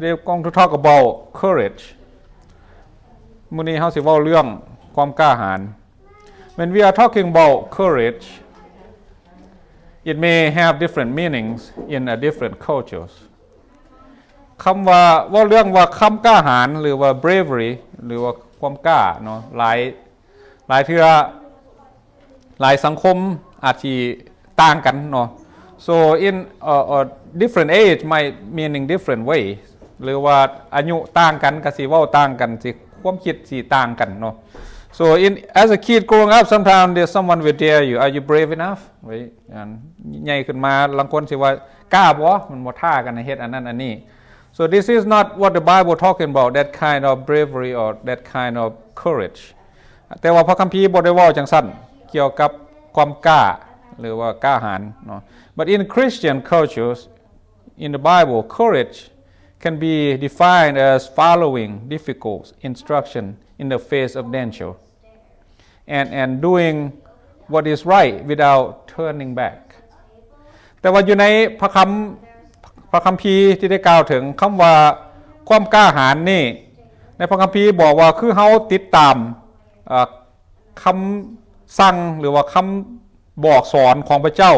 We're going to talk about courage. ມື້ນີ້ເຮົາຊິເວົ້າເລື່ອງຄວາມກ້າຫານ. When we are talking about courage, it may have different meanings in a different cultures. ຄຳວ່າ ເວົ້າເລື່ອງວ່າຄຳກ້າຫານ ຫຼືວ່າ bravery ຫຼືວ່າຄວາມກ້າເນາະ ຫຼາຍ ຫຼາຍເທື່ອ ຫຼາຍສັງຄົມອາດຊິຕ່າງກັນເນາະ. So in a, a different age might meaning different way ຫຼືວ່າອາຍຸຕ່າງກັນກໍຊິເວົ້າຕ່າງກັນ ຊິ ຄວາມຄິດຊິຕ່າງກັນເນາະ. So in, as a kid growing up, sometimes there's someone will dare you, "Are you brave enough?" ໄວ້ ອັນໃຫຍ່ຂຶ້ນມາ ລາງຄົນຊິວ່າ "ກ້າບໍ່? ມັນບໍ່ທ້າກັນໃຫ້ເຮັດອັນນັ້ນອັນນີ້." So this is not what the Bible talking about, that kind of bravery or that kind of courage. ແຕ່ວ່າພະຄຳພີບໍ່ໄດ້ເວົ້າຈັ່ງຊັ້ນ ກ່ຽວກັບຄວາມກ້າ ຫຼືວ່າກ້າຫານເນາະ. But in Christian cultures, in the Bible, courage can be defined as following difficult instruction in the face of danger and, and doing what is right without turning back. ແຕ່ວ່າຢູ່ໃນພະຄຳ ພະຄຳພີທີ່ໄດ້ກ່າວເຖິງຄຳວ່າຄວາມກ້າຫານນີ້ ໃນພະຄຳພີບອກວ່າ ຄືເຮົາຕິດຕາມ ເອີ ຄຳສັ່ງ ຫຼືວ່າຄຳບອກສອນຂອງພະເຈົ້າ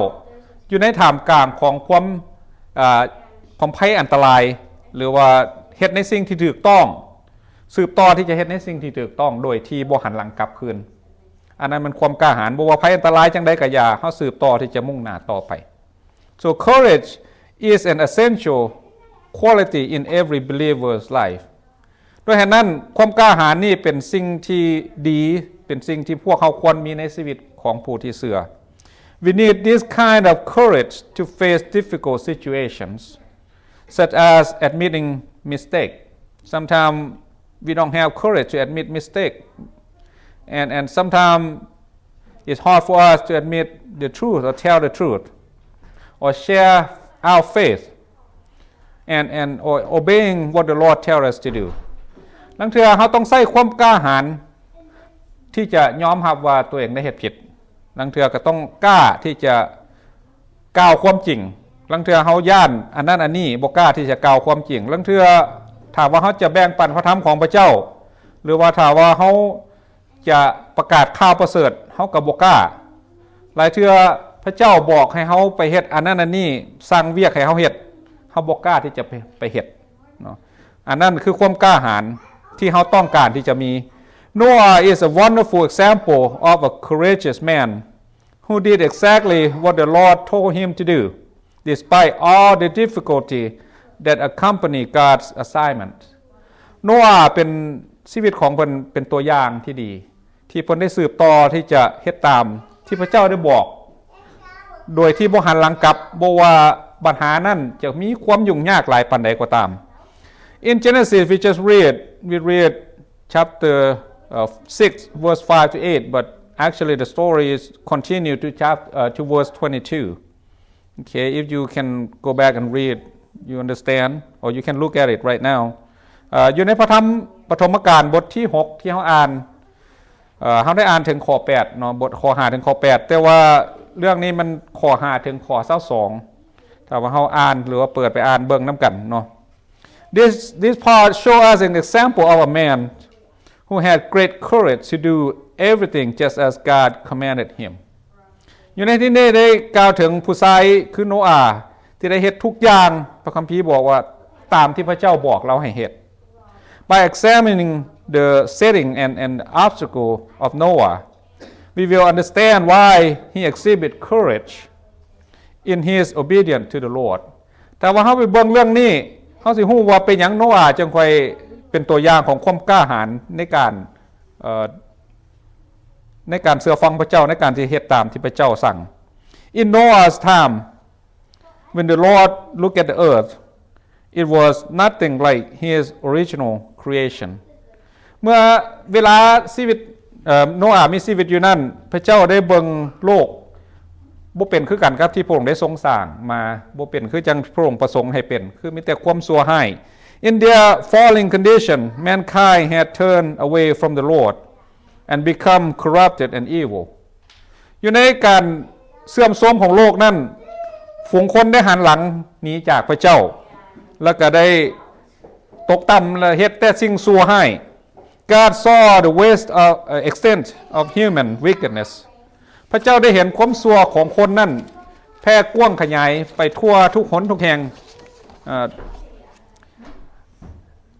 ຢູ່ໃນທ່າມກາງຂອງຄວາມ ເອີ ຂອງໄພອັນຕະລາຍ ຫຼືວ່າເຮັດໃນສິ່ງທີ່ຖືກຕ້ອງ ສືບຕໍ່ທີ່ຈະເຮັດໃນສິ່ງທີ່ຖືກຕ້ອງ ໂດຍທີ່ບໍ່ຫັນຫຼັງກັບຄືນ. ອັນນັ້ນມັນຄວາມກ້າຫານ ບໍ່ວ່າໄພອັນຕະລາຍຈັ່ງໃດກໍຢ່າ ເຮົາສືບຕໍ່ທີ່ຈະມຸ່ງໜ້າຕໍ່ໄປ. So courage is an essential quality in every believer's life. ດ້ວຍເຫດນັ້ນ ຄວາມກ້າຫານນີ້ເປັນສິ່ງທີ່ດີ ເປັນສິ່ງທີ່ພວກເຮົາຄວນມີໃນຊີວິດຂອງຜູ້ທີ່ເຊື່ອ. We need this kind of courage to face difficult situations, such as admitting mistake. Sometimes we don't have courage to admit mistake. And, and sometimes it's hard for us to admit the truth or tell the truth or share our faith and, and or obeying what the Lord tell us to do. ລາງເທື່ອເຮົາຕ້ອງໃຊ້ຄວາມກ້າຫານທີ່ຈະຍອມຮັບວ່າຕົວເອງໄດ້ເຮັດຜິດ. ລາງເທື່ອກໍຕ້ອງກ້າທີ່ຈະກ່າວຄວາມຈິງ. ລາງເທື່ອເຮົາຢ້ານອັນນັ້ນອັນນີ້ ບໍ່ກ້າທີ່ຈະກ່າວຄວາມຈິງ. ລາງເທື່ອຖ້າວ່າເຮົາຈະແບ່ງປັນພະທຳຂອງພະເຈົ້າ ຫຼືວ່າຖ້າວ່າເຮົາ ຈະປະກາດຂ່າວປະເສີດ ເຮົາກໍບໍ່ກ້າ. ຫຼາຍເທື່ອພະເຈົ້າບອກໃຫ້ເຮົາໄປເຮັດອັນນັ້ນອັນນີ້ ສັ່ງວຽກໃຫ້ເຮົາເຮັດ ເຮົາບໍ່ກ້າທີ່ຈະໄປ ໄປເຮັດເນາະ. ອັນນັ້ນຄືຄວາມກ້າຫານທີ່ເຮົາຕ້ອງການທີ່ຈະມີ. Noah is a wonderful example of a courageous man who did exactly what the Lord told him to do, despite all the difficulty that accompany God's assignment. ໂນອາເປັນ ຊີວິດຂອງເພິ່ນເປັນຕົວຢ່າງທີ່ດີ ທີ່ເພິ່ນໄດ້ສືບຕໍ່ທີ່ຈະເຮັດຕາມທີ່ພະເຈົ້າໄດ້ບອກ ໂດຍທີ່ບໍ່ຫັນຫຼັງກັບ ບໍ່ວ່າບັນຫານັ້ນຈະມີຄວາມຫຍຸ້ງຍາກຫຼາຍປານໃດກໍຕາມ. In Genesis, we just read, we read chapter, uh, six, verse five to eight, but actually the story is continued to chap-, uh, to verse twenty-two. Okay, if you can go back and read, you understand, or you can look at it right now. ເອີ ຢູ່ໃນພະທຳປະຖົມມະການບົດທີຫົກ ທີ່ເຮົາອ່ານ ເອີ ເຮົາໄດ້ອ່ານເຖິງຂໍ້ແປດເນາະ ບົດຂໍ້ຫ້າເຖິງຂໍ້ແປດ ແຕ່ວ່າເລື່ອງນີ້ມັນຂໍ້ຫ້າເຖິງຂໍ້ຊາວສອງ ຖ້າວ່າເຮົາອ່ານ ຫຼືວ່າເປີດໄປອ່ານເບິ່ງນຳກັນເນາະ. This, this part show us an example of a man who had great courage to do everything just as God commanded him. ຢູ່ໃນທີ່ນີ້ໄດ້ກ່າວເຖິງຜູ້ຊາຍຄືໂນອາ ທີ່ໄດ້ເຮັດທຸກຢ່າງ ພະຄຳພີບອກວ່າ ຕາມທີ່ພະເຈົ້າບອກລາວໃຫ້ເຮັດ. By examining the setting and, and the obstacle of Noah, we will understand why he exhibit courage in his obedience to the Lord. ແຕ່ວ່າເຮົາໄປເບິ່ງເລື່ອງນີ້ ເຮົາຊິຮູ້ວ່າເປັນຫຍັງໂນອາຈຶ່ງຄ່ອຍເປັນຕົວຢ່າງຂອງຄວາມກ້າຫານໃນການ ເອີ ໃນການເຊື່ອຟັງພະເຈົ້າ ໃນການທີ່ເຮັດຕາມທີ່ພະເຈົ້າສັ່ງ. In Noah's time, when the Lord looked at the earth, it was nothing like his original creation. ເມື່ອເວລາຊີວິດ ເອີ ໂນອາມີຊີວິດຢູ່ນັ້ນ ພະເຈົ້າໄດ້ເບິ່ງໂລກ ບໍ່ເປັນຄືກັນກັບທີ່ພະອົງໄດ້ຊົງສ້າງມາ ບໍ່ເປັນຄືຈັ່ງພະອົງປະສົງໃຫ້ເປັນ ຄືມີແຕ່ຄວາມຊົ່ວຮ້າຍ. In their fallen condition, mankind had turned away from the Lord and become corrupted and evil. ຢູ່ໃນການເສື່ອມໂຊມຂອງໂລກນັ້ນ ຝູງຄົນໄດ້ຫັນຫຼັງໜີຈາກພະເຈົ້າ ແລ້ວກໍໄດ້ ຕົກຕ່ຳ ແລະ ເຮັດແຕ່ສິ່ງຊົ່ວຮ້າຍ. God saw the waste of, uh, extent of human wickedness. ພະເຈົ້າໄດ້ເຫັນຄວາມຊົ່ວຂອງຄົນນັ້ນແຜ່ກວ້າງຂະຫຍາຍໄປທົ່ວທຸກຫົນທຸກແຫ່ງ. ເອີ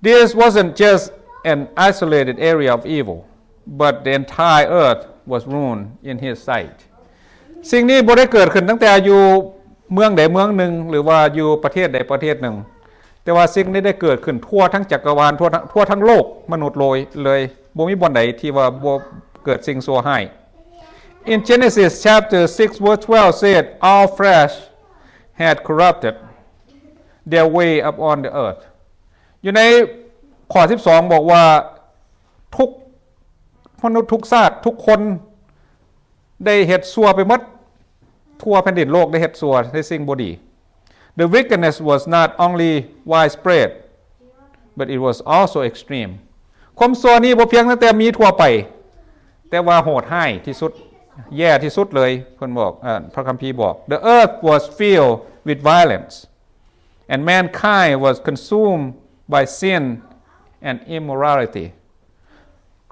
This wasn't just an isolated area of evil, but the entire earth was ruined in his sight. ສິ່ງນີ້ບໍ່ໄດ້ເກີດຂຶ້ນຕັ້ງແຕ່ຢູ່ເມືອງໃດເມືອງໜຶ່ງ ຫຼືວ່າຢູ່ປະເທດໃດປະເທດໜຶ່ງ, ແຕ່ວ່າສິ່ງນີ້ໄດ້ເກີດຂຶ້ນທົ່ວທັງຈັກກະວານ ທົ່ວທັງ ທົ່ວທັງໂລກມະນຸດໂລຍເລີຍ. ບໍ່ມີບ່ອນໃດທີ່ວ່າບໍ່ເກີດສິ່ງຊົ່ວຮ້າຍ. In Genesis chapter six verse twelve said, "All flesh had corrupted their way upon the earth." ຢູ່ໃນຂໍ້ສິບສອງບອກວ່າ ທຸກມະນຸດທຸກຊາດ ທຸກຄົນ ໄດ້ເຮັດຊົ່ວໄປໝົດ, ທົ່ວແຜ່ນດິນໂລກໄດ້ເຮັດຊົ່ວ ໃນສິ່ງບໍ່ດີ. The wickedness was not only widespread, but it was also extreme. ຄວາມຊົ່ວນີ້ບໍ່ພຽງແຕ່ມີທົ່ວໄປ, ແຕ່ວ່າໂຫດຮ້າຍທີ່ສຸດ, ແຍ່ທີ່ສຸດເລີຍ. ເພິ່ນບອກ, ເອີ ພະຄຳພີບອກ, "The earth was filled with violence, and mankind was consumed by sin and immorality."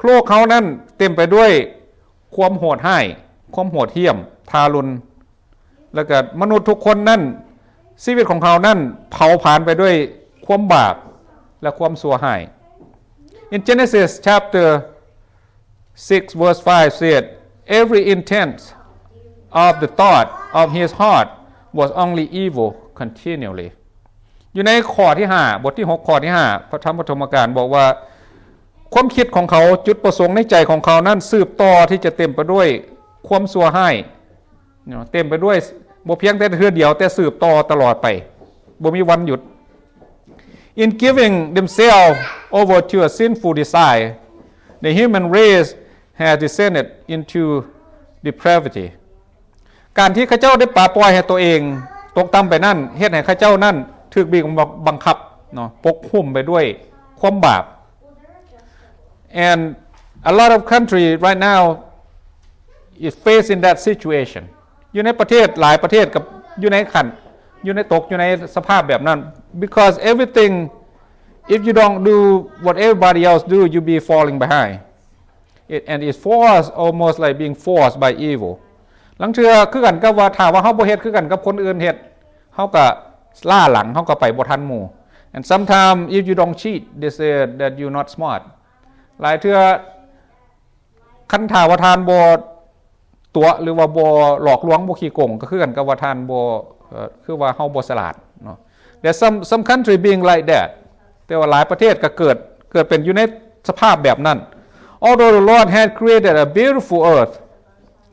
ໂລກເຮົານັ້ນເຕັມໄປດ້ວຍຄວາມໂຫດຮ້າຍ, ຄວາມໂຫດຫ້ຽມທາລຸນ, ແລ້ວກໍມະນຸດທຸກຄົນນັ້ນ, ຊີວິດຂອງເຂົານັ້ນເຜົາຜານໄປດ້ວຍຄວາມບາບ ແລະ ຄວາມຊົ່ວຮ້າຍ. In Genesis chapter six verse five said, "Every intent of the thought of his heart was only evil continually." ຢູ່ໃນຂໍ້ທີຫ້າ ບົດທີຫົກ ຂໍ້ທີຫ້າ ພະທຳປະຖົມມະການບອກວ່າ ຄວາມຄິດຂອງເຂົາ, ຈຸດປະສົງໃນໃຈຂອງເຂົານັ້ນສືບຕໍ່ທີ່ຈະເຕັມໄປດ້ວຍຄວາມຊົ່ວຮ້າຍເນາະ, ເຕັມໄປດ້ວຍ ບໍ່ພຽງແຕ່ເທື່ອດຽວ, ແຕ່ສືບຕໍ່ຕະຫຼອດໄປ, ບໍ່ມີວັນຢຸດ. In giving themselves over to a sinful desire, the human race has descended into depravity. ການທີ່ເຂົາເຈົ້າໄດ້ປະປ່ອຍໃຫ້ຕົວເອງຕົກຕ່ຳໄປນັ້ນ ເຮັດໃຫ້ເຂົາເຈົ້ານັ້ນຖືກບີບບັງຄັບເນາະ, ປົກຫຸ້ມໄປດ້ວຍຄວາມບາບ. And a lot of country right now is facing that situation. ຢູ່ໃນປະເທດ, ຫຼາຍປະເທດກໍຢູ່ໃນຂັ້ນ, ຢູ່ໃນ, ຕົກຢູ່ໃນສະພາບແບບນັ້ນ. Because everything, if you don't do what everybody else do, you'll be falling behind. It, and it's forced, almost like being forced by evil. ລາງເທື່ອຄືກັນກັບວ່າ ຖ້າວ່າເຮົາບໍ່ເຮັດຄືກັນກັບຄົນອື່ນເຮັດ, ເຮົາກໍລ້າຫຼັງ, ເຮົາກໍໄປບໍ່ທັນໝູ່. And sometimes if you don't cheat, they say that you're not smart. ຫຼາຍເທື່ອ ຄັນຖ້າວ່າທ່ານບໍ່ຕົວະ ຫຼືວ່າບໍ່ຫຼອກລວງ, ບໍ່ຂີ້ໂກງ, ກໍຄືກັນກັບວ່າທ່ານບໍ່, ເອີ, ຄືວ່າເຮົາບໍ່ສະຫຼາດເນາະ. There's some, some country being like that. ແຕ່ວ່າຫຼາຍປະເທດກໍເກີດ, ເກີດເປັນຢູ່ໃນສະພາບແບບນັ້ນ. Although the Lord had created a beautiful earth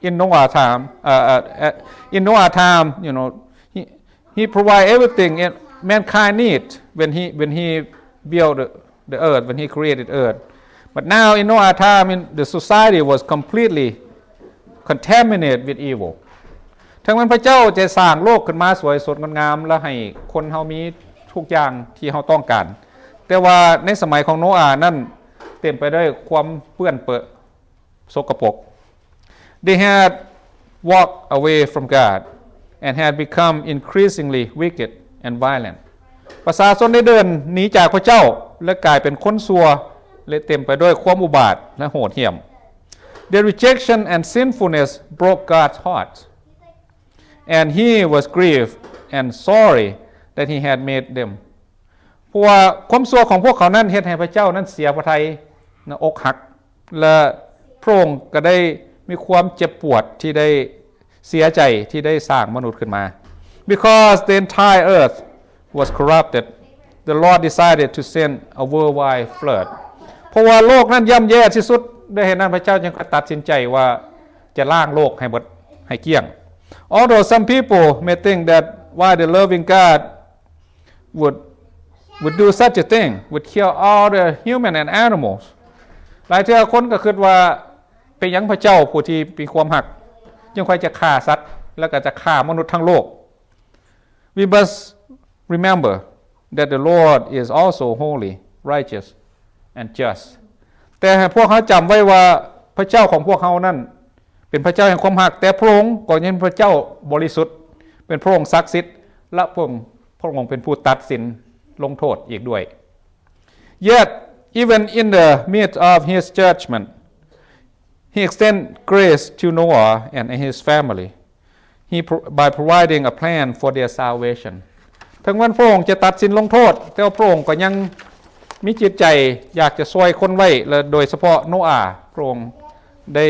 in Noah time, uh, uh, uh, in Noah time, you know, he, he provide everything mankind need when he, when he built the, the earth, when he created earth. But now in Noah time, in, the society was completely contaminated with evil. ເຖິງແມ່ນພະເຈົ້າຈະສ້າງໂລກຂຶ້ນມາສວຍສົດງົດງາມ ແລະ ໃຫ້ຄົນເຮົາມີທຸກຢ່າງທີ່ເຮົາຕ້ອງການ, ແຕ່ວ່າໃນສະໄໝຂອງໂນອານັ້ນເຕັມໄປດ້ວຍຄວາມເປື້ອນເປິ ສົກກະປົກ. They had walked away from God and had become increasingly wicked and violent. ປະຊາຊົນໄດ້ເດີນໜີຈາກພະເຈົ້າ ແລະ ກາຍເປັນຄົນຊົ່ວ ແລະ ເຕັມໄປດ້ວຍຄວາມອຸບາດ ແລະ ໂຫດຫ້ຽມ. Their rejection and sinfulness broke God's heart, and he was grieved and sorry that he had made them. ເພາະວ່າຄວາມຊົ່ວຂອງພວກເຂົານັ້ນເຮັດໃຫ້ພະເຈົ້ານັ້ນເສຍພະໄທ, ນະ, ອົກຫັກ ແລະ ພະອົງກໍໄດ້ມີຄວາມເຈັບປວດທີ່ໄດ້ເສຍໃຈທີ່ໄດ້ສ້າງມະນຸດຂຶ້ນມາ. Because the entire earth was corrupted, the Lord decided to send a worldwide flood. ເພາະວ່າໂລກນັ້ນຍ່ຳແຍ່ທີ່ສຸດ, ດ້ວຍເຫດນັ້ນພະເຈົ້າຈຶ່ງຕັດສິນໃຈວ່າຈະລ້າງໂລກໃຫ້ເບິດ, ໃຫ້ກ້ຽງ. Although some people may think that why the loving God would, would do such a thing, would kill all the human and animals. ຫຼາຍເທື່ອຄົນກໍຄິດວ່າ ເປັນຫຍັງພະເຈົ້າຜູ້ທີ່ມີຄວາມຮັກ ຈຶ່ງຄ່ອຍຈະຂ້າສັດ ແລ້ວກໍຈະຂ້າມະນຸດທັງໂລກ? We must remember that the Lord is also holy, righteous, and just. ແຕ່ໃຫ້ພວກເຮົາຈຳໄວ້ວ່າ ພະເຈົ້າຂອງພວກເຮົານັ້ນ ເປັນພະເຈົ້າແຫ່ງຄວາມຮັກ, ແຕ່ພະອົງກໍຍັງເປັນພະເຈົ້າບໍລິສຸດ, ເປັນພະອົງສັກສິດ, ແລະ ພະອົງ, ພະອົງເປັນຜູ້ຕັດສິນລົງໂທດອີກດ້ວຍ. Yet, even in the midst of his judgment, he extended grace to Noah and his family. He pro- by providing a plan for their salvation. ເຖິງແມ່ນພະອົງຈະຕັດສິນລົງໂທດ, ແຕ່ວ່າພະອົງກໍຍັງມີຈິດໃຈຢາກຈະຊ່ວຍຄົນໄວ້ ແລະ ໂດຍສະເພາະໂນອາ, ພະອົງໄດ້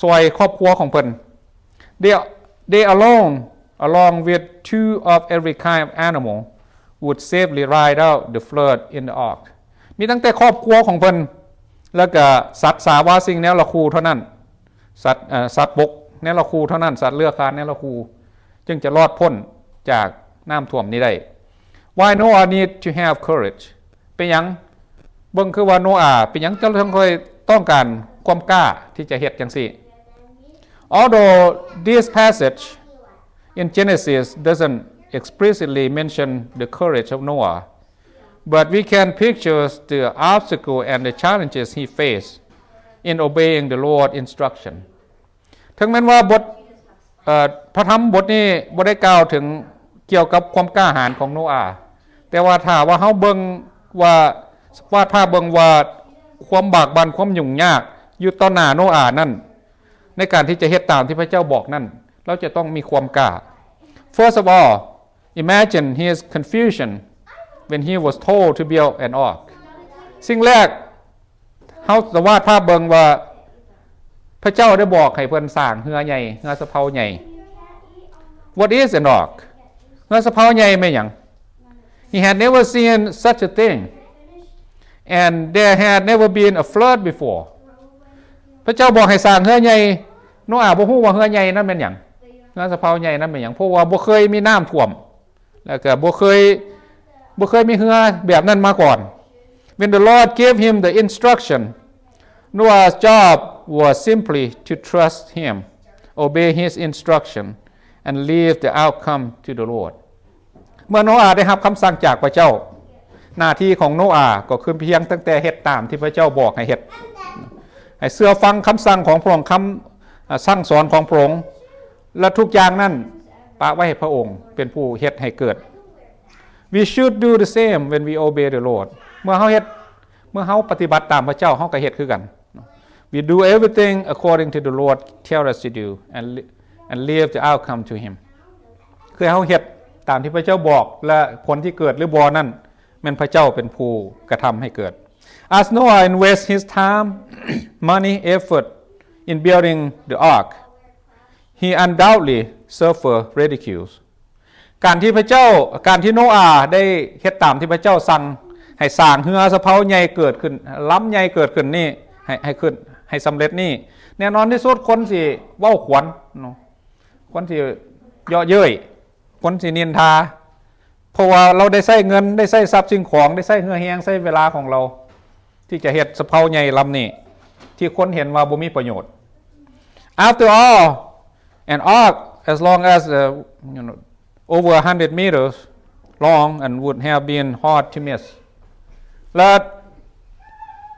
ຊ່ວຍຄອບຄົວຂອງເພິ່ນ. They, they alone, along with two of every kind of animal, would safely ride out the flood in the ark. ມີຕັ້ງແຕ່ຄອບຄົວຂອງເພິ່ນ ແລ້ວກໍສັດສາວາສິ່ງແນວລະຄູ່ເທົ່ານັ້ນ, ສັດ, ເອີ, ສັດບົກແນວລະຄູ່ເທົ່ານັ້ນ, ສັດເລືອກຄານແນວລະຄູ່ ຈຶ່ງຈະລອດພົ້ນຈາກນ້ຳຖ້ວມນີ້ໄດ້. Why Noah need to have courage? ເປັນຫຍັງ? ເບິ່ງຄືວ່າໂນອາ ເປັນຫຍັງເຈົ້າເຖິງຄ່ອຍຕ້ອງການຄວາມກ້າທີ່ຈະເຮັດຈັ່ງຊີ້? Although this passage in Genesis doesn't explicitly mention the courage of Noah, but we can picture the obstacle and the challenges he faced in obeying the Lord's instruction. ເຖິງແມ່ນວ່າບົດ, ເອີ, ພະທຳບົດນີ້ບໍ່ໄດ້ກ່າວເຖິງກ່ຽວກັບຄວາມກ້າຫານຂອງໂນອາ, ແຕ່ວ່າຖ້າວ່າເຮົາເບິ່ງວ່າ, ວາດພາບເບິ່ງວ່າຄວາມບາກບັ່ນ, ຄວາມຫຍຸ້ງຍາກຢູ່ຕໍ່ໜ້າໂນອານັ້ນ, ໃນການທີ່ຈະເຮັດຕາມທີ່ພະເຈົ້າບອກນັ້ນ, ລາວຈະຕ້ອງມີຄວາມກ້າ. First of all, imagine his confusion when he was told to build an ark. ສິ່ງແລກ, ເຮົາຈະວາດພາບເບິ່ງວ່າພະເຈົ້າໄດ້ບອກໃຫ້ເພິ່ນສ້າງເຮືອໃຫຍ່, ເຮືອສຳເພົາໃຫຍ່. What is an ark? ເຮືອສຳເພົາໃຫຍ່ແມ່ນຫຍັງ? He had never seen such a thing, and there had never been a flood before. ພະເຈົ້າບອກໃຫ້ສ້າງເຮືອໃຫຍ່, ໂນອາບໍ່ຮູ້ວ່າເຮືອໃຫຍ່ນັ້ນແມ່ນຫຍັງ, ເຮືອສຳເພົາໃຫຍ່ນັ້ນແມ່ນຫຍັງ, ເພາະວ່າບໍ່ເຄີຍມີນ້ຳຖ້ວມ ແລ້ວກໍບໍ່ເຄີຍ, ບໍ່ເຄີຍມີເຮືອແບບນັ້ນມາກ່ອນ. When the Lord gave him the instruction, Noah's job was simply to trust him, obey his instruction, and leave the outcome to the Lord. ເມື່ອໂນອາໄດ້ຮັບຄຳສັ່ງຈາກພະເຈົ້າ, ໜ້າທີ່ຂອງໂນອາກໍຄືພຽງຕັ້ງແຕ່ເຮັດຕາມທີ່ພະເຈົ້າບອກໃຫ້ເຮັດ, ໃຫ້ເຊື່ອຟັງຄຳສັ່ງຂອງພະອົງ, ຄຳ, ອ່າ, ສັ່ງສອນຂອງພະອົງ, ແລະ ທຸກຢ່າງນັ້ນປະໄວ້ໃຫ້ພະອົງເປັນຜູ້ເຮັດໃຫ້ເກີດ. We should do the same when we obey the Lord. ເມື່ອເຮົາເຮັດ, ເມື່ອເຮົາປະຕິບັດຕາມພະເຈົ້າ, ເຮົາກໍເຮັດຄືກັນ. We do everything according to the Lord tell us to do and li-, and leave the outcome to him. ຄືເຮົາເຮັດຕາມທີ່ພະເຈົ້າບອກ ແລະ ຜົນທີ່ເກີດຫຼືບໍ່ນັ້ນ ແມ່ນພະເຈົ້າເປັນຜູ້ກະທຳໃຫ້ເກີດ. As Noah invests his time, money, effort in building the ark, he undoubtedly suffer ridicule. ການທີ່ພະເຈົ້າ, ການທີ່ໂນອາໄດ້ເຮັດຕາມທີ່ພະເຈົ້າສັ່ງໃຫ້ສ້າງເຮືອສຳເພົາໃຫຍ່ເກີດຂຶ້ນ, ລຳໃຫຍ່ເກີດຂຶ້ນນີ້, ໃຫ້, ໃຫ້ຂຶ້ນ, ໃຫ້ສຳເລັດນີ້, ແນ່ນອນທີ່ສຸດຄົນຊິເວົ້າຂວັນເນາະ, ຄົນຊິເຍາະເຍີ້ຍ, ຄົນຊິນິນທາ, ເພາະວ່າລາວໄດ້ໃຊ້ເງິນ, ໄດ້ໃຊ້ຊັບສິ່ງຂອງ, ໄດ້ໃຊ້ເຫື່ອແຮງ, ໃຊ້ເວລາຂອງລາວ ທີ່ຈະເຮັດສຳເພົາໃຫຍ່ລຳນີ້ ທີ່ຄົນເຫັນວ່າບໍ່ມີປະໂຫຍດ. After all, an ark as long as, uh, you know, over a hundred meters long and would have been hard to miss. ແລະ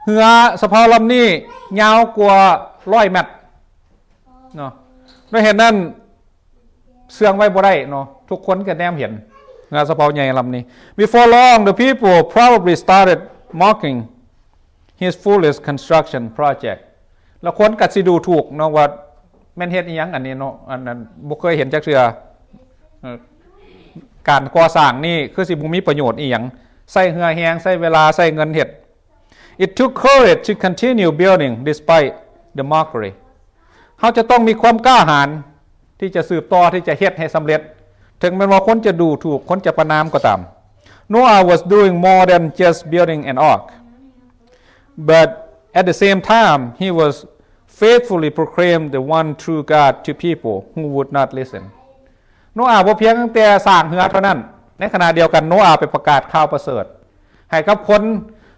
ເຮືອສຳເພົາລຳນີ້ຍາວກວ່າຮ້ອຍແມັດເນາະ, ດ້ວຍເຫດນັ້ນ ເຊື່ອງໄວ້ບໍ່ໄດ້ເນາະ, ທຸກຄົນກໍແນມເຫັນເຮືອສຳເພົາໃຫຍ່ລຳນີ້. Before long, the people probably started mocking his foolish construction project. ແລ້ວຄົນກໍຊິດູຖູກເນາະວ່າແມ່ນເຮັດອີ່ຫຍັງອັນນີ້ເນາະ, ອັນນັ້ນບໍ່ເຄີຍເຫັນຈັກເທື່ອ. ເອີ ການກໍ່ສ້າງນີ້ຄືຊິບໍ່ມີປະໂຫຍດອີ່ຫຍັງ, ໃຊ້ເຫື່ອແຮງ, ໃຊ້ເວລາ, ໃຊ້ເງິນເຮັດ. It took courage to continue building despite the mockery. ເຮົາຈະຕ້ອງມີຄວາມກ້າຫານທີ່ຈະສືບຕໍ່ທີ່ຈະເຮັດໃຫ້ສຳເລັດ, ເຖິງແມ່ນວ່າຄົນຈະດູຖູກ, ຄົນຈະປະນາມກໍຕາມ. Noah was doing more than just building an ark, but at the same time, he was faithfully proclaim the one true God to people who would not listen. ໂນອາບໍ່ພຽງແຕ່ສ້າງເຮືອເທົ່ານັ້ນ, ໃນຂະນະດຽວກັນ ໂນອາໄປປະກາດຂ່າວປະເສີດໃຫ້ກັບຄົນ,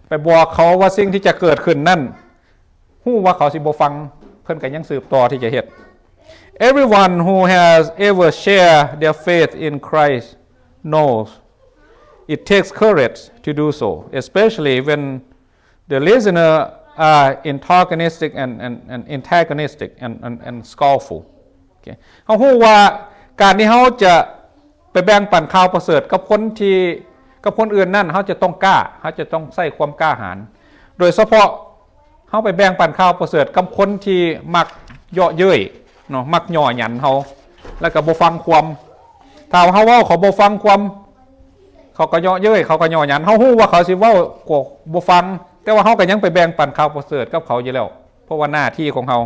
ໄປບອກເຂົາວ່າສິ່ງທີ່ຈະເກີດຂຶ້ນນັ້ນ ຮູ້ວ່າເຂົາຊິບໍ່ຟັງ, ເພິ່ນກໍຍັງສືບຕໍ່ທີ່ຈະເຮັດ. Everyone who has ever shared their faith in Christ knows it takes courage to do so, especially when the listener are antagonistic and, and, and antagonistic and, and, and scornful. ໂອເຄ, ເຮົາຮູ້ວ່າການທີ່ເຮົາຈະໄປແບ່ງປັນຂ່າວປະເສີດກັບຄົນທີ່ ກັບຄົນອື່ນນັ້ນ ເຮົາຈະຕ້ອງກ້າ, ເຮົາຈະຕ້ອງໃຊ້ຄວາມກ້າຫານ. ໂດຍສະເພາະເຮົາໄປແບ່ງປັນຂ່າວປະເສີດກັບຄົນທີ່ມັກເຍາະເຍີ້ຍເນາະ, ມັກຫຍໍ້ຫຍັນເຮົາ ແລ້ວກໍບໍ່ຟັງຄວາມ. ຖ້າເຮົາເວົ້າ ເຂົາບໍ່ຟັງຄວາມ, ເຂົາກໍເຍາະເຍີ້ຍ, ເຂົາກໍຫຍໍ້ຫຍັນ. ເຮົາຮູ້ວ່າເຂົາຊິເວົ້າກໍບໍ່ຟັງ, ແຕ່ວ່າເຮົາກໍຍັງໄປແບ່ງປັນຂ່າວປະເສີດກັບເຂົາຢູ່ແລ້ວ, ເພາະວ່າໜ້າທີ່ຂອງເຮົາ.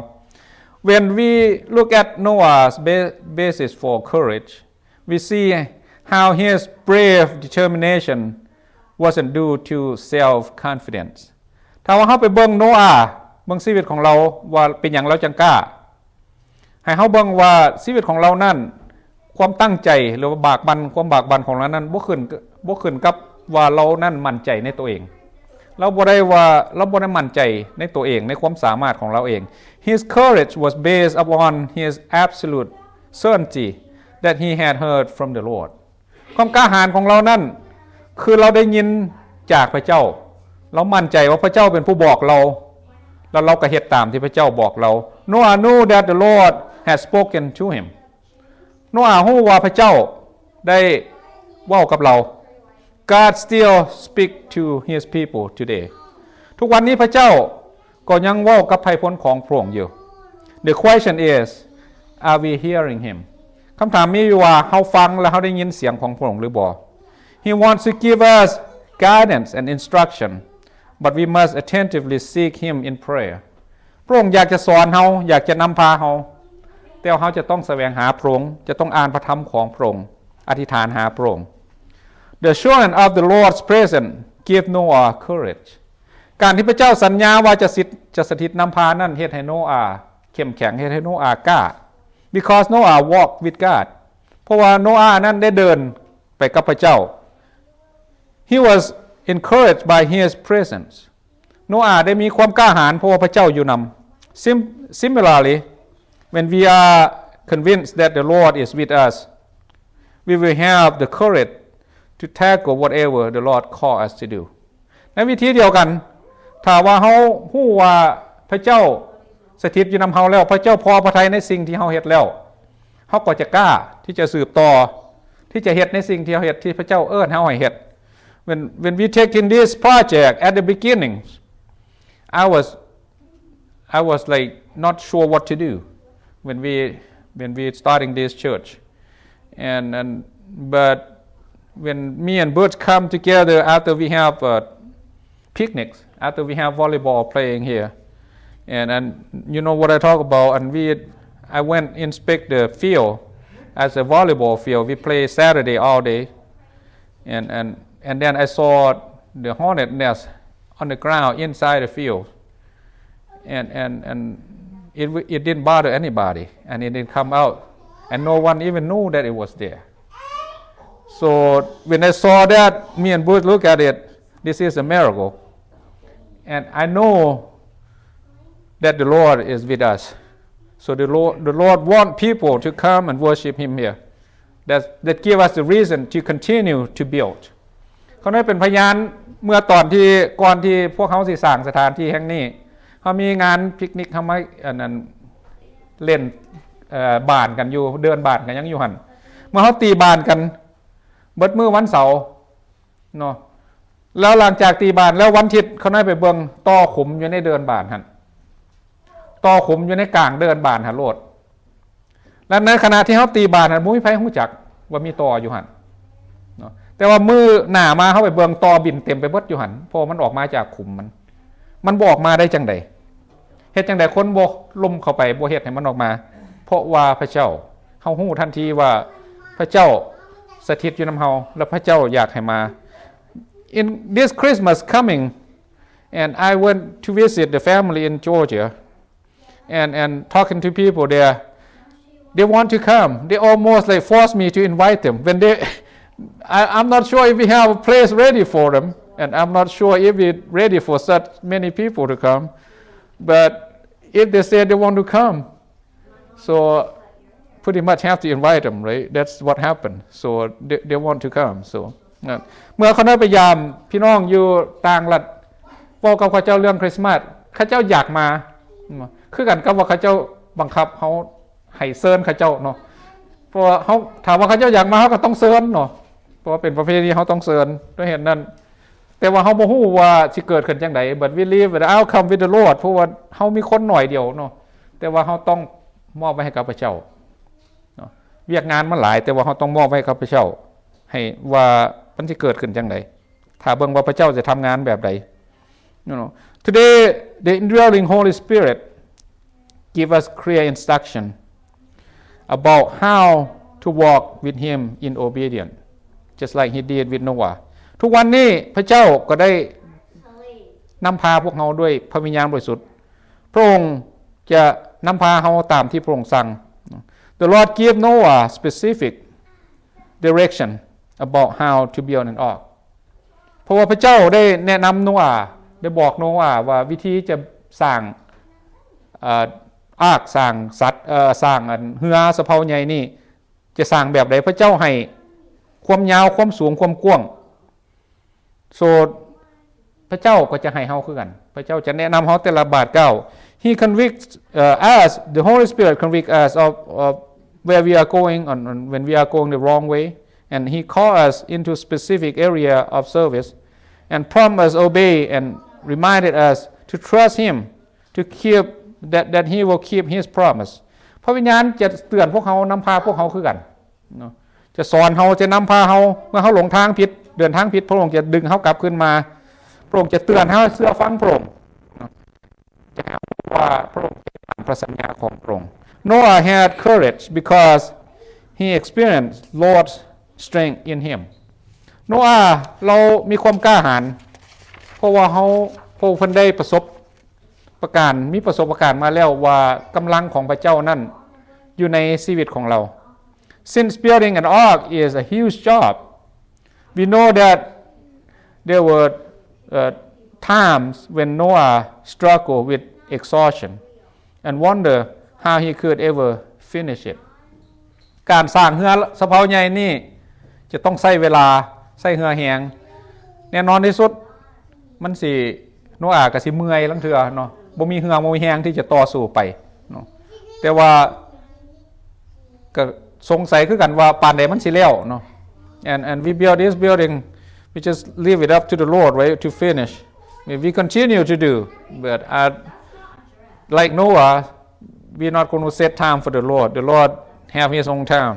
When we look at Noah's ba-, basis for courage, we see how his brave determination wasn't due to self-confidence. ຖ້າວ່າເຮົາໄປເບິ່ງໂນອາ, ເບິ່ງຊີວິດຂອງລາວວ່າເປັນຫຍັງລາວຈັ່ງກ້າ, ໃຫ້ເຮົາເບິ່ງວ່າຊີວິດຂອງລາວນັ້ນ, ຄວາມຕັ້ງໃຈ ຫຼືວ່າບາກບັ່ນ, ຄວາມບາກບັ່ນຂອງລາວນັ້ນ ບໍ່ຂຶ້ນ, ບໍ່ຂຶ້ນກັບວ່າລາວນັ້ນໝັ້ນໃຈໃນຕົວເອງ. ລາວບໍ່ໄດ້ວ່າ, ລາວບໍ່ໄດ້ໝັ້ນໃຈໃນຕົວເອງ, ໃນຄວາມສາມາດຂອງລາວເອງ. His courage was based upon his absolute certainty that he had heard from the Lord. ຄວາມກ້າຫານຂອງລາວນັ້ນ ຄືລາວໄດ້ຍິນຈາກພະເຈົ້າ. ລາວໝັ້ນໃຈວ່າພະເຈົ້າເປັນຜູ້ບອກລາວ, ແລ້ວລາວກໍເຮັດຕາມທີ່ພະເຈົ້າບອກລາວ. Noah knew that the Lord had spoken to him. ໂນອາຮູ້ວ່າພະເຈົ້າໄດ້ເວົ້າກັບລາວ. God still speak to his people today. ທຸກວັນນີ້ພະເຈົ້າກໍຍັງເວົ້າກັບໄພພວນຂອງພະອົງຢູ່. The question is, are we hearing him? ຄຳຖາມມີຢູ່ວ່າ ເຮົາຟັງ ແລະ ເຮົາໄດ້ຍິນສຽງຂອງພະອົງຫຼືບໍ່? He wants to give us guidance and instruction, but we must attentively seek him in prayer. ພະອົງຢາກຈະສອນເຮົາ, ຢາກຈະນຳພາເຮົາ, ແຕ່ເຮົາຈະຕ້ອງສະແຫວງຫາພະອົງ, ຈະຕ້ອງອ່ານພະທຳຂອງພະອົງ, ອະທິຖານຫາພະອົງ. The assurance of the Lord's presence give Noah courage. ການທີ່ພະເຈົ້າສັນຍາວ່າຈະສິດ, ຈະສະຖິດນຳພານັ້ນ ເຮັດໃຫ້ໂນອາເຂັ້ມແຂງ, ເຮັດໃຫ້ໂນອາກ້າ. Because Noah walked with God. ເພາະວ່າໂນອານັ້ນໄດ້ເດີນໄປກັບພະເຈົ້າ. He was encouraged by his presence. ໂນອາໄດ້ມີຄວາມກ້າຫານເພາະວ່າພະເຈົ້າຢູ່ນຳ. Sim-, similarly, when we are convinced that the Lord is with us, we will have the courage to tackle whatever the Lord call us to do. ໃນວິທີດຽວກັນ, ຖ້າວ່າເຮົາຮູ້ວ່າພະເຈົ້າສະຖິດຢູ່ນຳເຮົາແລ້ວ, ພະເຈົ້າພໍພະໄທໃນສິ່ງທີ່ເຮົາເຮັດແລ້ວ, ເຮົາກໍຈະກ້າທີ່ຈະສືບຕໍ່, ທີ່ຈະເຮັດໃນສິ່ງທີ່ເຮົາເຮັດ, ທີ່ພະເຈົ້າເອີ້ນເຮົາໃຫ້ເຮັດ. When, when we taking this project at the beginning, I was, I was, like, not sure what to do when we, when we starting this church. And, and, but when me and Butch come together after we have, uh, picnics, after we have volleyball playing here, and, and you know what I talk about, and we, I went inspect the field as a volleyball field. We play Saturday all day, and, and, and then I saw the hornet nest on the ground inside the field. And, and, and it w-, it didn't bother anybody, and it didn't come out, and no one even knew that it was there. So when I saw that, me and Butch look at it, this is a miracle. And I know that the Lord is with us. So the Lord, the Lord want people to come and worship him here. That, that give us the reason to continue to build. ເຂົາໄດ້ເປັນພະຍານເມື່ອຕອນທີ່ ກ່ອນທີ່ພວກເຮົາຊິສ້າງສະຖານທີ່ແຫ່ງນີ້, ເຮົາມີງານພິກນິກ, ເຮົາມາ ອັນນັ້ນ ເລ່ນ ເອີ ບານກັນຢູ່, ເດີ່ນບານກັນຍັງຢູ່ຫັ້ນ. ເມື່ອເຮົາຕີບານກັນເບິດມື້ວັນເສົາເນາະ, ແລ້ວຫຼັງຈາກຕີບານແລ້ວ ວັນທິດເຂົານ້ອຍໄປເບິ່ງ ຕໍ່ຂຸມຢູ່ໃນເດີ່ນບານຫັ້ນ, ຕໍ່ຂຸມຢູ່ໃນກາງເດີ່ນບານຫັ້ນໂລດ. ແລະ ໃນຂະນະທີ່ເຮົາຕີບານຫັ້ນ ບໍ່ມີໃຜຮູ້ຈັກວ່າມີຕໍ່ຢູ່ຫັ້ນເນາະ, ແຕ່ວ່າມື້ໜ້າມາເຮົາໄປເບິ່ງ ຕໍ່ບິນເຕັມໄປເບິດຢູ່ຫັ້ນ, ເພາະວ່າມັນອອກມາຈາກຂຸມມັນ. ມັນບໍ່ອອກມາໄດ້ຈັ່ງໃດ? ເຮັດຈັ່ງໃດຄົນບໍ່ລົມເຂົ້າໄປ ບໍ່ເຮັດໃຫ້ມັນອອກມາ? ເພາະວ່າພະເຈົ້າ, ເຮົາຮູ້ທັນທີວ່າພະເຈົ້າສະຖິດຢູ່ນຳເຮົາ ແລະ ພະເຈົ້າຢາກໃຫ້ມາ. In this Christmas coming, and I went to visit the family in Georgia, and, and talking to people there, they want to come. They almost, like, force me to invite them. When they, I, I'm not sure if we have a place ready for them, and I'm not sure if we're ready for such many people to come. But if they say they want to come, so pretty much have to invite them, right? That's what happened. So they, they want to come. So ເມື່ອຂ້ານ້ອຍໄປຢາມພີ່ນ້ອງຢູ່ຕ່າງລັດ, ເວົ້າກັບເຂົາເຈົ້າເລື່ອງຄຣິສມາດ, ເຂົາເຈົ້າຢາກມາ, ຄືກັນກັບວ່າເຂົາເຈົ້າບັງຄັບເຮົາໃຫ້ເຊີນເຂົາເຈົ້າເນາະ. ເພາະວ່າເຮົາ, ຖ້າວ່າເຂົາເຈົ້າຢາກມາ, ເຮົາກໍຕ້ອງເຊີນເນາະ. ພາະວ່າເປັນປະເພນີ ເຮົາຕ້ອງເຊີນ. ດ້ວຍເຫດນັ້ນ ແຕ່ວ່າເຮົາບໍ່ຮູ້ວ່າຊິເກີດຂຶ້ນຈັ່ງໃດ. But we live with the outcome with the Lord ເພາະວ່າເຮົາມີຄົນໜ້ອຍດຽວເນາະ, ແຕ່ວ່າເຮົາຕ້ອງມອບໄວ້ໃຫ້ກັບພະເຈົ້າເນາະ. ວຽກງານມັນຫຼາຍ, ແຕ່ວ່າເຮົາຕ້ອງມອບໄວ້ກັບພະເຈົ້າ ໃຫ້ວ່າມັນຊິເກີດຂຶ້ນຈັ່ງໃດ, ຖ້າເບິ່ງວ່າພະເຈົ້າຈະທຳງານແບບໃດ. You know, today, the indwelling Holy Spirit give us clear instruction about how to walk with Him in obedience, just like He did with Noah. ທຸກວັນນີ້ພະເຈົ້າກໍໄດ້ນຳພາພວກເຮົາດ້ວຍພະວິນຍານບໍລິສຸດ. ພະອົງຈະນຳພາເຮົາຕາມທີ່ພະອົງສັ່ງ. The Lord gave Noah specific direction about how to build an ark. ເພາະວ່າພະເຈົ້າໄດ້ແນະນຳໂນອາ, ໄດ້ບອກໂນອາວ່າວິທີຈະສ້າງ ເອີ ອາກ, ສ້າງສັດ, ເອີ ສ້າງອັນເຮືອສຳເພົາໃຫຍ່ນີ້ ຈະສ້າງແບບໃດ. ພະເຈົ້າໃຫ້ຄວາມຍາວ, ຄວາມສູງ, ຄວາມກວ້າງ. So ພະເຈົ້າກໍຈະໃຫ້ເຮົາຄືກັນ. ພະເຈົ້າຈະແນະນຳເຮົາແຕ່ລະບາດກ້າວ. He convicts, uh, us, the Holy Spirit convict us of, of where we are going and, and when we are going the wrong way. And He call us into specific area of service and prompt us obey and reminded us to trust Him, to keep, that, that He will keep His promise. ພະວິນຍານຈະເຕືອນພວກເຮົາ, ນຳພາພວກເຮົາຄືກັນເນາະ, ຈະສອນເຮົາ, ຈະນຳພາເຮົາ. ເມື່ອເຮົາຫຼົງທາງຜິດ, ເດີນທາງຜິດ, ພະອົງຈະດຶງເຮົາກັບຄືນມາ. ພະອົງຈະເຕືອນເຮົາໃຫ້ເຊື່ອຟັງພະອົງເນາະ, ຈະໃຫ້ເຮົາຮູ້ວ່າພະອົງເຮັດຕາມພະສັນຍາຂອງພະອົງ. Noah had courage because he experienced Lord's strength in him. ໂນອາລາວມີຄວາມກ້າຫານ ເພາະວ່າເຮົາ, ພະອົງເພິ່ນໄດ້ປະສົບປະການ, ມີປະສົບປະການມາແລ້ວວ່າກຳລັງຂອງພະເຈົ້ານັ້ນຢູ່ໃນຊີວິດຂອງລາວ. Since building an ark is a huge job, we know that there were, uh, times when Noah struggled with exhaustion and wonder how he could ever finish it. ການສ້າງເຮືອສຳເພົາໃຫຍ່ນີ້ຈະຕ້ອງໃຊ້ເວລາ, ໃຊ້ເຫື່ອແຮງ. ແນ່ນອນທີ່ສຸດ ມັນຊິ, ໂນອາກໍຊິເມື່ອຍລາງເທື່ອເນາະ, ບໍ່ມີເຫື່ອບໍ່ມີແຮງທີ່ຈະຕໍ່ສູ້ໄປເນາະ. ແຕ່ວ່າກໍສົງໄສຄືກັນວ່າປານໃດມັນຊິແລ້ວເນາະ. And, and we build this building, we just leave it up to the Lord, right, to finish. We, we continue to do, but, uh, like Noah, we not gonna set time for the Lord. The Lord have His own time.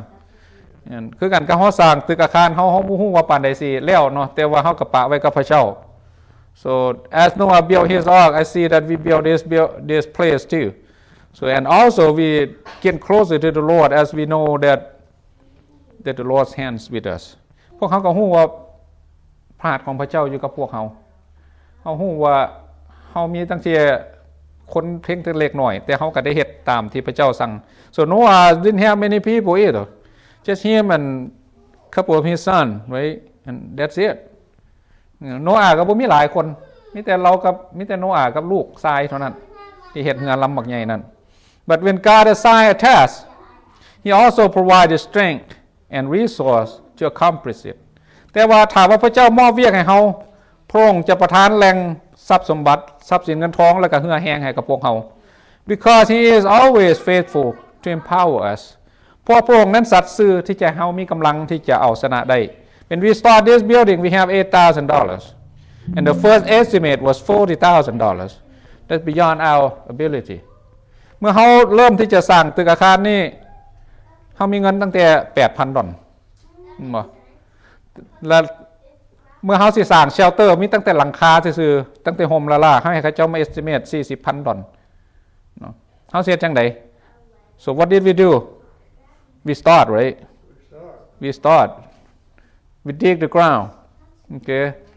ຄືກັນກັບເຮົາສ້າງຕຶກອາຄານເຮົາ, ເຮົາບໍ່ຮູ້ວ່າປານໃດຊິແລ້ວເນາະ, ແຕ່ວ່າເຮົາກໍປະໄວ້ກັບພະເຈົ້າ. So as Noah built his ark, I see that we build this, build this place too. So, and also we get closer to the Lord as we know that, that the Lord's hands with us. ພວກເຮົາກໍຮູ້ວ່າພະຫັດຂອງພະເຈົ້າຢູ່ກັບພວກເຮົາ. ເຮົາຮູ້ວ່າເຮົາມີຕັ້ງແຕ່ຄົນພຽງແຕ່ເລັກນ້ອຍ, ແຕ່ເຮົາກໍໄດ້ເຮັດຕາມທີ່ພະເຈົ້າສັ່ງ. So Noah didn't have many people either. Just him and couple of his son, right? And that's it. ໂນອາກໍບໍ່ມີຫຼາຍຄົນ, ມີແຕ່ລາວກັບ, ມີແຕ່ໂນອາກັບລູກຊາຍເທົ່ານັ້ນ ທີ່ເຮັດເຮືອລຳບັກໃຫຍ່ນັ້ນ. But when God assign a task, He also provide the strength and resource to accomplish it. ແຕ່ວ່າຖ້າວ່າພະເຈົ້າມອບວຽກໃຫ້ເຮົາ, ພະອົງຈະປະທານແຫຼ່ງຊັບສົມບັດ, ຊັບສິນເງິນທອງ ແລະ ກະເຫື່ອແຮງໃຫ້ກັບພວກເຮົາ. Because He is always faithful to empower us. ເພາະພະອົງນັ້ນສັດຊື່ທີ່ຈະໃຫ້ເຮົາມີກຳລັງທີ່ຈະເອົາຊະນະໄດ້. When we start this building, we have eight thousand dollars. And the first estimate was forty thousand dollars. That's beyond our ability. ເມື່ອເຮົາເລີ່ມທີ່ຈະສ້າງຕຶກອາຄານນີ້, ເຮົາມີເງິນຕັ້ງແຕ່ແປດພັນດອນ, ເຫັນບໍ່? ແລະ ເມື່ອເຮົາຊິສ້າງ shelter ມີຕັ້ງແຕ່ຫຼັງຄາຊື່ໆ, ຕັ້ງແຕ່ຮົ່ມລ້າໆ, ເຮົາໃຫ້ເຂົາເຈົ້າມາ estimate ສີ່ສິບພັນດອນເນາະ. ເຮົາຊິເຮັດຈັ່ງໃດ? So what did we do? We start, right? We start. We dig the ground. ໂອເຄ.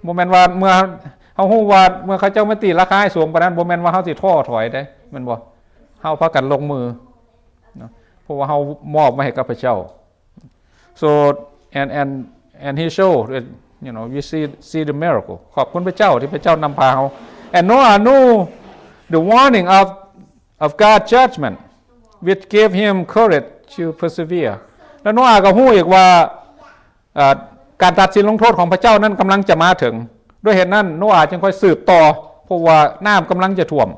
ບໍ່ແມ່ນວ່າເມື່ອເຮົາຮູ້ວ່າເມື່ອເຂົາເຈົ້າມາຕີລາຄາໃຫ້ສູງປານນັ້ນ, ບໍ່ແມ່ນວ່າເຮົາຊິທໍ້ຖອຍເດ້, ແມ່ນບໍ່? ເຮົາພາກັນລົງມືເນາະ, ເພາະວ່າເຮົາມອບໄວ້ໃຫ້ກັບພະເຈົ້າ. So, and, and, and he showed, you know, we see, see the miracle. ຂອບຄຸນພະເຈົ້າທີ່ພະເຈົ້ານຳພາເຮົາ. And Noah knew the warning of, of God's judgment, which gave him courage to persevere. ແລະ ໂນອາກໍຮູ້ອີກວ່າ, ເອີ, ການຕັດສິນລົງໂທດຂອງພະເຈົ້ານັ້ນກຳລັງຈະມາເຖິງ. ດ້ວຍເຫດນັ້ນ ໂນອາຈຶ່ງຄ່ອຍສືບຕໍ່, ເພາະວ່ານ້ຳກຳລັງຈະຖ້ວມ.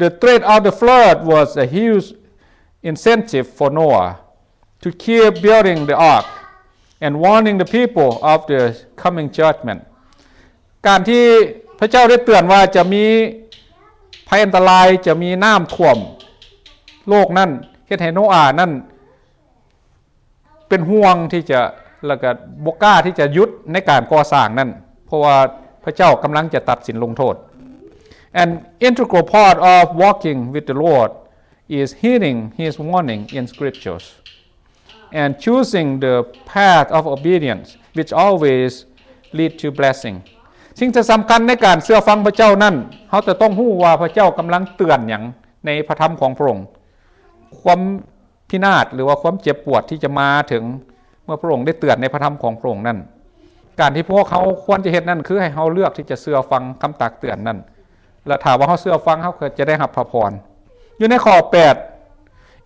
The threat of the flood was a huge incentive for Noah to keep building the ark. and warning the people of the coming judgment. ການທີ່ພະເຈົ້າໄດ້ເຕືອນວ່າຈະມີໄພອັນຕະລາຍ, ຈະມີນ້ຳຖ້ວມໂລກນັ້ນ, ເຮັດໃຫ້ໂນອານັ້ນເປັນຫ່ວງທີ່ຈະ ແລ້ວກໍບໍ່ກ້າທີ່ຈະຢຸດໃນການກໍ່ສ້າງນັ້ນ, ເພາະວ່າພະເຈົ້າກຳລັງຈະຕັດສິນລົງໂທດ. An integral part of walking with the Lord is heeding his warning in scriptures and choosing the path of obedience, which always lead to blessing. ສິ່ງທີ່ສຳຄັນໃນການເຊື່ອຟັງພະເຈົ້ານັ້ນ, ເຮົາຈະຕ້ອງຮູ້ວ່າພະເຈົ້າກຳລັງເຕືອນຫຍັງໃນພະທຳຂອງພະອົງ, ຄວາມພິນາດ ຫຼືວ່າຄວາມເຈັບປວດທີ່ຈະມາເຖິງເມື່ອພະອົງໄດ້ເຕືອນໃນພະທຳຂອງພະອົງນັ້ນ. ການທີ່ພວກເຮົາຄວນຈະເຮັດນັ້ນ ຄືໃຫ້ເຮົາເລືອກທີ່ຈະເຊື່ອຟັງຄຳຕັກເຕືອນນັ້ນ. ແລະ ຖ້າວ່າເຮົາເຊື່ອຟັງ, ເຮົາກໍຈະໄດ້ຮັບພະພອນ. ຢູ່ໃນຂໍ້ແປດ,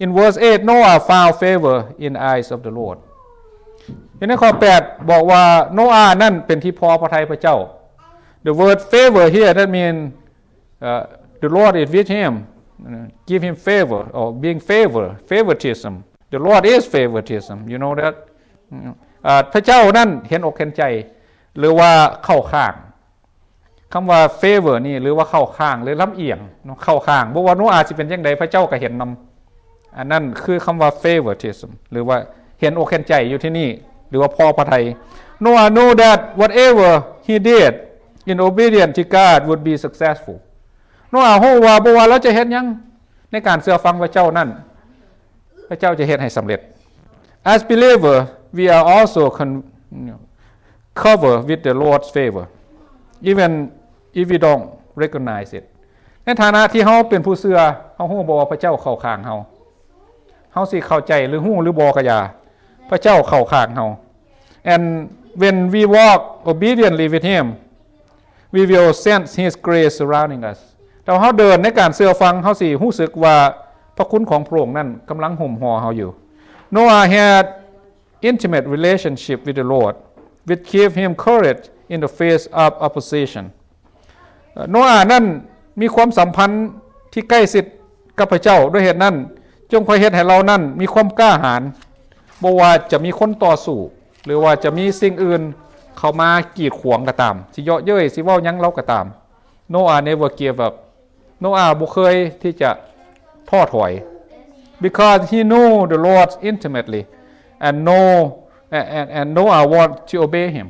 in verse eight, Noah found favor in the eyes of the Lord. ຢູ່ໃນຂໍ້ແປດບອກວ່າ ໂນອານັ້ນເປັນທີ່ພໍພະໄທພະເຈົ້າ. The word favor here, that mean, uh, the Lord is with him, give him favor, or being favor, favoritism. The Lord is favoritism, you know that? ເອີ ພະເຈົ້ານັ້ນເຫັນອົກເຫັນໃຈ ຫຼືວ່າເຂົ້າຂ້າງ. ຄຳວ່າ favor ນີ້ ຫຼືວ່າເຂົ້າຂ້າງ ຫຼືລຳອຽງເນາະ, ເຂົ້າຂ້າງ. ບໍ່ວ່າໂນອາຊິເປັນຈັ່ງໃດ, ພະເຈົ້າກໍເຫັນນຳ. ອັນນັ້ນຄືຄຳວ່າ favoritism ຫຼືວ່າເຫັນອົກເຫັນໃຈຢູ່ທີ່ນີ້ ຫຼືວ່າພໍພະໄທ. Noah knew that whatever he did in obedience to God would be successful. ໂນອາຮູ້ວ່າບໍ່ວ່າລາວຈະເຮັດຫຍັງໃນການເຊື່ອຟັງພະເຈົ້ານັ້ນ, ພະເຈົ້າຈະເຮັດໃຫ້ສຳເລັດ. As believer, we are also con-, covered with the Lord's favor, even if we don't recognize it. ໃນຖານະທີ່ເຮົາເປັນຜູ້ເຊື່ອ, ເຮົາຮູ້ບໍ່ວ່າພະເຈົ້າເຂົ້າຂ້າງເຮົາ? ເຮົາຊິເຂົ້າໃຈຫຼືຮູ້ຫຼືບໍ່ກໍຢ່າ, ພະເຈົ້າເຂົ້າຂ້າງເຮົາ. And when we walk obediently with him, we will sense his grace surrounding us. ຖ້າເຮົາເດີນໃນການເຊື່ອຟັງ, ເຮົາຊິຮູ້ສຶກວ່າພະຄຸນຂອງພະອົງນັ້ນກຳລັງຫຸ້ມຫໍ່ເຮົາຢູ່. Noah had intimate relationship with the Lord, which gave him courage in the face of opposition. ໂນອານັ້ນມີຄວາມສຳພັນທີ່ໃກ້ຊິດກັບພະເຈົ້າ, ດ້ວຍເຫດນັ້ນຈຶ່ງຄ່ອຍເຮັດໃຫ້ລາວນັ້ນມີຄວາມກ້າຫານ, ບໍ່ວ່າຈະມີຄົນຕໍ່ສູ້ ຫຼືວ່າຈະມີສິ່ງອື່ນເຂົ້າມາກີດຂວາງກໍຕາມ, ຊິເຍາະເຍີ້ຍ, ຊິເວົ້າຫຍັງລາວກໍຕາມ. Noah never gave up. ໂນອາບໍ່ເຄີຍທີ່ຈະທໍ້ຖອຍ, because he knew the Lord intimately and know, and, and, and Noah want to obey him.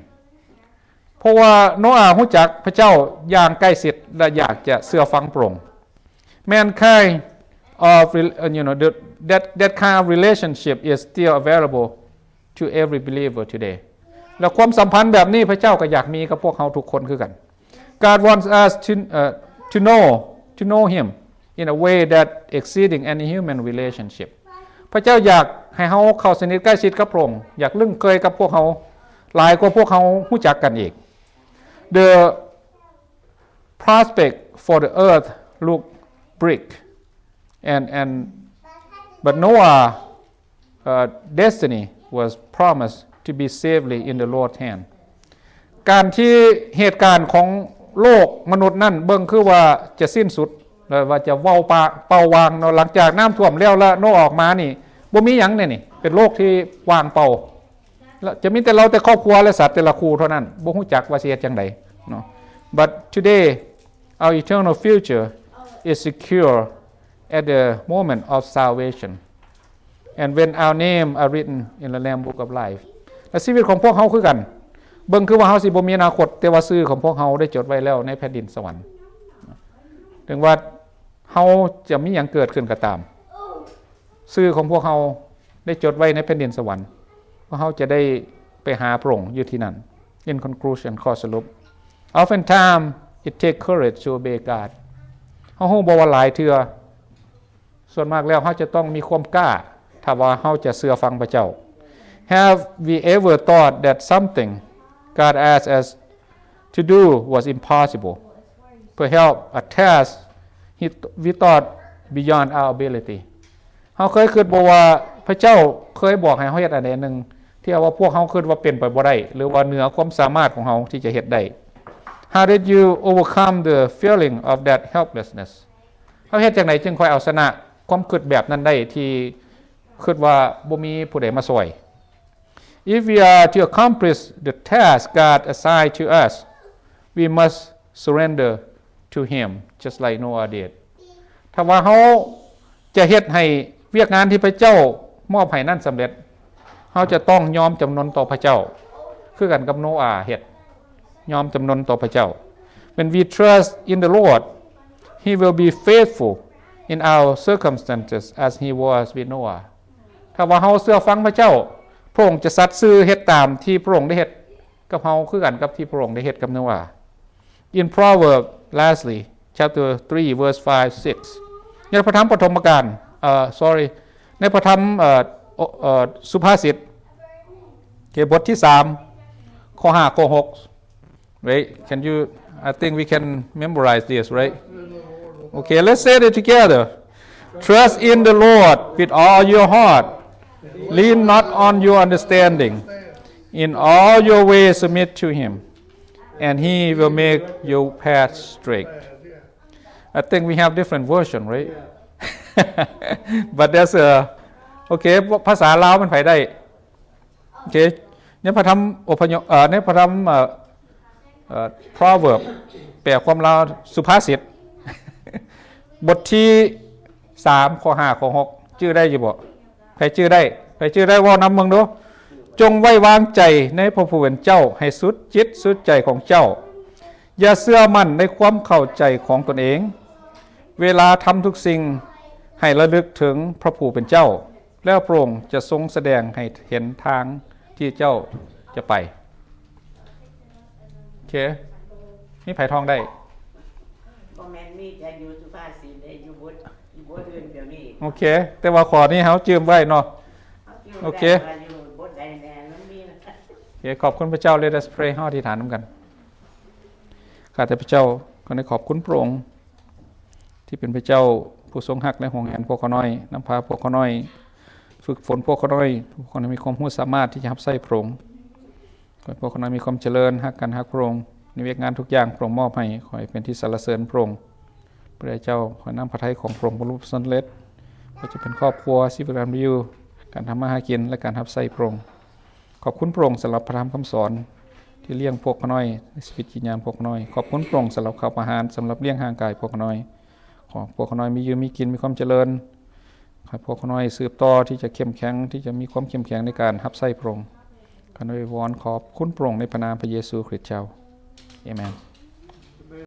ເພາະວ່າໂນອາຮູ້ຈັກພະເຈົ້າຢ່າງໃກ້ຊິດ ແລະ ຢາກຈະເຊື່ອຟັງພະອົງ. Mankind of rel-, uh, you know, the, that, that kind of relationship is still available to every believer today. ແລະ ຄວາມສຳພັນແບບນີ້ພະເຈົ້າກໍຢາກມີກັບພວກເຮົາທຸກຄົນຄືກັນ. God wants us to, uh, to know, to know him in a way that exceeding any human relationship. ພະເຈົ້າຢາກໃຫ້ເຮົາເຂົ້າສະໜິດໃກ້ຊິດກັບພະອົງ, ຢາກລຶ້ງເຄີຍກັບພວກເຮົາຫຼາຍກວ່າພວກເຮົາຮູ້ຈັກກັນອີກ. The prospect for the earth looked bleak, and, and, but Noah, uh, destiny was promised to be safely in the Lord's hand. ການທີ່ເຫດການຂອງໂລກມະນຸດນັ້ນເບິ່ງຄືວ່າຈະສິ້ນສຸດ ແລະ ວ່າຈະເວົ້າປາ ເປົ່າວ່າງເນາະ, ຫຼັງຈາກນ້ຳຖ້ວມແລ້ວ ແລະ ໂນອອກມານີ້ ບໍ່ມີຫຍັງແນ່ນີ້, ເປັນໂລກທີ່ວ່າງເປົ່າ. ແລະ ຈະມີແຕ່ລາວແຕ່ຄອບຄົວ ແລະ ສັດແຕ່ລະຄູ່ເທົ່ານັ້ນ, ບໍ່ຮູ້ຈັກວ່າຊິເຮັດຈັ່ງໃດເນາະ. But today, our eternal future is secure at the moment of salvation, and when our name are written in the Lamb Book of Life. ແລະ ຊີວິດຂອງພວກເຮົາຄືກັນ, ເບິ່ງຄືວ່າເຮົາຊິບໍ່ມີອະນາຄົດ, ແຕ່ວ່າຊື່ຂອງພວກເຮົາໄດ້ຈົດໄວ້ແລ້ວໃນແຜ່ນດິນສະຫວັນ. ເຖິງວ່າເຮົາຈະມີຫຍັງເກີດຂຶ້ນກໍຕາມ, ຊື່ຂອງພວກເຮົາໄດ້ຈົດໄວ້ໃນແຜ່ນດິນສະຫວັນ, ພວກເຮົາຈະໄດ້ໄປຫາພະອົງຢູ່ທີ່ນັ້ນ. In conclusion, ຂໍ້ສະຫຼຸບ, oftentimes it takes courage to obey God. ເຮົາຮູ້ບໍ່ວ່າຫຼາຍເທື່ອ, ສ່ວນມາກແລ້ວເຮົາຈະຕ້ອງມີຄວາມກ້າ ຖ້າວ່າເຮົາຈະເຊື່ອຟັງພະເຈົ້າ. Have we ever thought that something God asked us to do was impossible? Perhaps a task he, we thought beyond our ability. ເຮົາເຄີຍຄິດບໍ່ວ່າພະເຈົ້າເຄີຍບອກໃຫ້ເຮົາເຮັດອັນໃດອັນໜຶ່ງ ທີ່ວ່າພວກເຮົາຄິດວ່າເປັນໄປບໍ່ໄດ້ ຫຼືວ່າເໜືອຄວາມສາມາດຂອງເຮົາທີ່ຈະເຮັດໄດ້? How did you overcome the feeling of that helplessness? ເຮົາເຮັດຈັ່ງໃດຈຶ່ງຄ່ອຍເອົາຊະນະຄວາມຄິດແບບນັ້ນໄດ້ ທີ່ຄິດວ່າບໍ່ມີຜູ້ໃດມາຊ່ອຍ? If we are to accomplish the task God assigned to us, we must surrender to Him, just like Noah did. ຖ້າວ່າເຮົາຈະເຮັດໃຫ້ວຽກງານທີ່ພະເຈົ້າມອບໃຫ້ນັ້ນສຳເລັດ, ເຮົາຈະຕ້ອງຍອມຈຳນົນຕໍ່ພະເຈົ້າ ຄືກັນກັບໂນອາເຮັດ, ຍອມຈຳນົນຕໍ່ພະເຈົ້າ. When we trust in the Lord, He will be faithful in our circumstances as He was with Noah. ຖ້າວ່າເຮົາເຊື່ອຟັງພະເຈົ້າ, ພະອົງຈະສັດຊື່ເຮັດຕາມທີ່ພະອົງໄດ້ເຮັດກັບເຮົາ ຄືກັນກັບທີ່ພະອົງໄດ້ເຮັດກັບໂນອາ. In Proverbs, lastly, chapter three, verse five, six. ໃນພະທຳປະຖົມມະການ, ເອີ sorry, ໃນພະທຳ, ເອີ ເອີ ສຸພາສິດ, ໂອເຄ, ບົດທີສາມ, ຂໍ້ຫ້າ ຂໍ້ຫົກ. Wait, can you, I think we can memorize this, right? Okay, let's say it together. Trust in the Lord with all your heart. Lean not on your understanding. In all your ways submit to Him, and He will make your path straight. I think we have different version, right? But that's a, okay, ພາສາລາວມັນໃຜໄດ້? ໂອເຄ, ໃນພະທຳອົບພະຍົບ, ເອີ ໃນພະທຳ, ເອີ ເອີ Proverb ແປຄວາມລາວ ສຸພາສິດ ບົດທີສາມ ຂໍ້ຫ້າ ຂໍ້ຫົກ ຈື່ໄດ້ຢູ່ບໍ່? ໃຜຈື່ໄດ້? ໃຜຈື່ໄດ້ເວົ້ານຳເບິ່ງດູ. ຈົ່ງໄວ້ວາງໃຈໃນພະຜູ້ເປັນເຈົ້າໃຫ້ສຸດຈິດສຸດໃຈຂອງເຈົ້າ. ຢ່າເຊື່ອໝັ້ນໃນຄວາມເຂົ້າໃຈຂອງຕົນເອງ. ເວລາທຳທຸກສິ່ງ, ໃຫ້ລະລຶກເຖິງພະຜູ້ເປັນເຈົ້າ, ແລ້ວພະອົງຈະຊົງສະແດງໃຫ້ເຫັນທາງທີ່ເຈົ້າຈະໄປ. ໂອເຄ, ມີໃຜທ່ອງໄດ້? ບໍ່ແມ່ນມີແຕ່ຢູ່ສຸພາສິດເດ້, ຢູ່ບົດ, ຢູ່ບົດອື່ນກໍມີ. ໂອເຄ, ແຕ່ວ່າຂໍ້ນີ້ເຮົາຈື່ໄວ້ເນາະ. ເຮົາຈື່ໄດ້ ໂອເຄ ວ່າຢູ່ບົດໃດແດ່ມັນມີ. ໂອເຄ, ຂອບຄຸນພະເຈົ້າ. Let us pray. ເຮົາອະທິຖານນຳກັນ. ຂ້າແຕ່ພະເຈົ້າ, ຂໍໄດ້ຂອບຄຸນພະອົງ ທີ່ເປັນພະເຈົ້າຜູ້ຊົງຮັກ ແລະ ຫ່ວງແຫນພວກຂ້ານ້ອຍ, ນຳພາພວກຂ້ານ້ອຍ, ຝຶກຝົນພວກຂ້ານ້ອຍ, ພວກຂ້ານ້ອຍມີຄວາມຮູ້ສາມາດທີ່ຈະຮັບໃຊ້ພະອົງ. ຂໍໃຫ້ພວກຂ້ານ້ອຍມີຄວາມຈະເລີນ, ຮັກກັນ, ຮັກພະອົງ, ໃນວຽກງານທຸກຢ່າງພະອົງມອບໃຫ້, ຂໍໃຫ້ເປັນທີ່ສັນລະເສີນພະອົງ. ພະເຈົ້າ, ຂໍໃຫ້ນ້ຳພະໄທຂອງພະອົງບັນລຸສຳເລັດ, ບໍ່ວ່າຈະເປັນຄອບຄົວ, ຊີວິດການເປັນຢູ່, ການທຳມາຫາກິນ ແລະ ການຮັບໃຊ້ພະອົງ. ຂອບຄຸນພະອົງສຳລັບພະທຳຄຳສອນທີ່ລ້ຽງພວກຂ້ານ້ອຍໃນຊີວິດຈິດວິນຍານພວກຂ້ານ້ອຍ. ຂອບຄຸນພະອົງສຳລັບເຂົ້າອາຫານສຳລັບລ້ຽງຮ່າງກາຍພວກຂ້ານ້ອຍ. ຂໍພວກຂ້ານ້ອຍມີຢູ່ມີກິນ, ມີຄວາມຈະເລີນ. ໃຫ້ພວກຂ້ານ້ອຍສືບຕໍ່ທີ່ຈະເຂັ້ມແຂງ, ທີ່ຈະມີຄວາມເຂັ້ມແຂງໃນການຮັບໃຊ້ພະອົງ. ຂ້ານ້ອຍວອນຂອບຄຸນພະອົງໃນພະນາມພະເຢຊູຄຣິດເຈົ້າ. ອາເມນ.